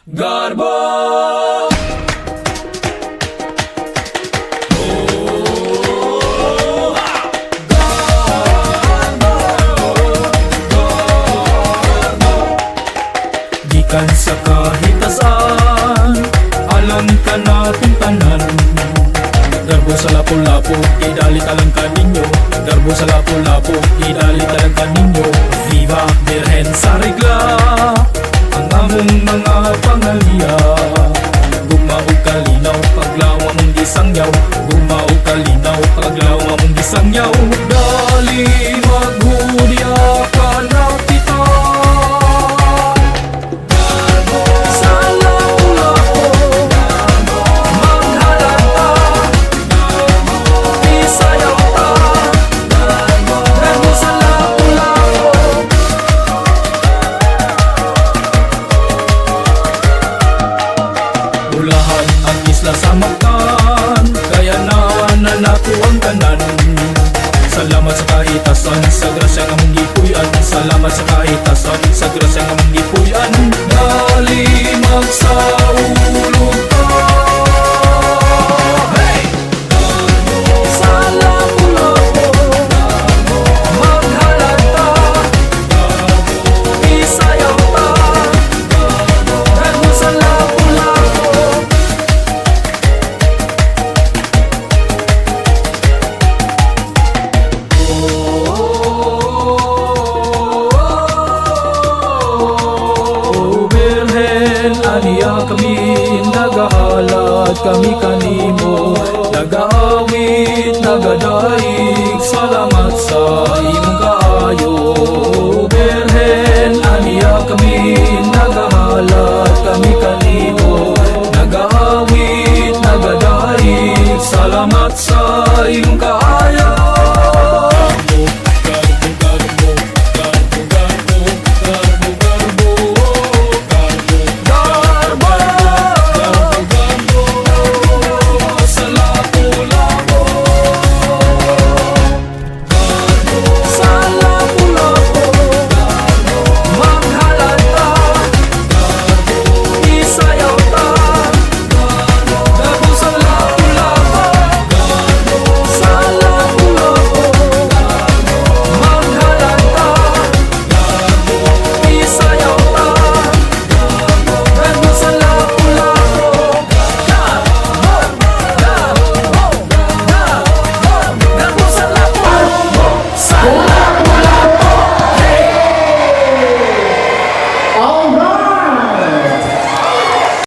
Garbo! Gikan sa kahitasan, alang kanatong tanan. Garbo sa Lapu-Lapu, gidali talang kaninyo. Garbo sa Lapu-Lapu, gidali talang kaninyo. Viva Birhen sa Regla, ang among mga pangaliya. Gugma ug kalinaw, paglaom among gisangyaw. Gugma ug kalinaw, paglaom among gisangyaw. Dali maghudya ka na kita. Sa Lapu-Lapu, maghalad ta. Isayaw ta. Garbo sa Lapu-Lapu. Bulahan ang isla sa Mactan, kaya na nato ang tanan. Salamat sa kahitasan, sa grasya nga among gipuy-an. Salamat sa kahitasan, sa grasya nga among gipuy-an. Dali magsaulog ta. Hey! Sa Lapu-Lapu, maghalad ta. Isayaw ta. Garbo sa Lapu-Lapu. O Birhen, aniya kami nagahalad kami kanimo, nagaawit, nagadaig.